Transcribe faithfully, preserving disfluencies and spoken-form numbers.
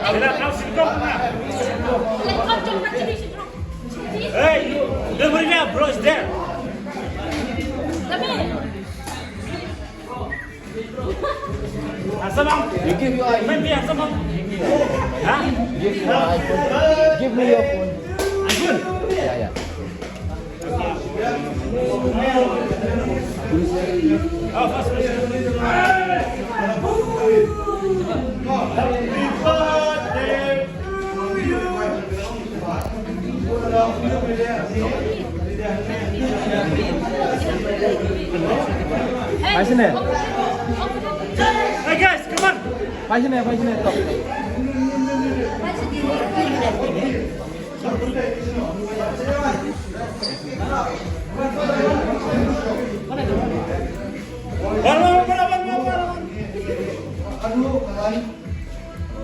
Hey, the Maria bro is there. Handsome, huh? You give your iPhone. Huh? Give your iPhone. Give me your phone. iPhone? Yeah, yeah. Phai shane. Hey guys, come on. Phai shane, phai shane, stop. Wan, wan, wan, wan, wan, wan.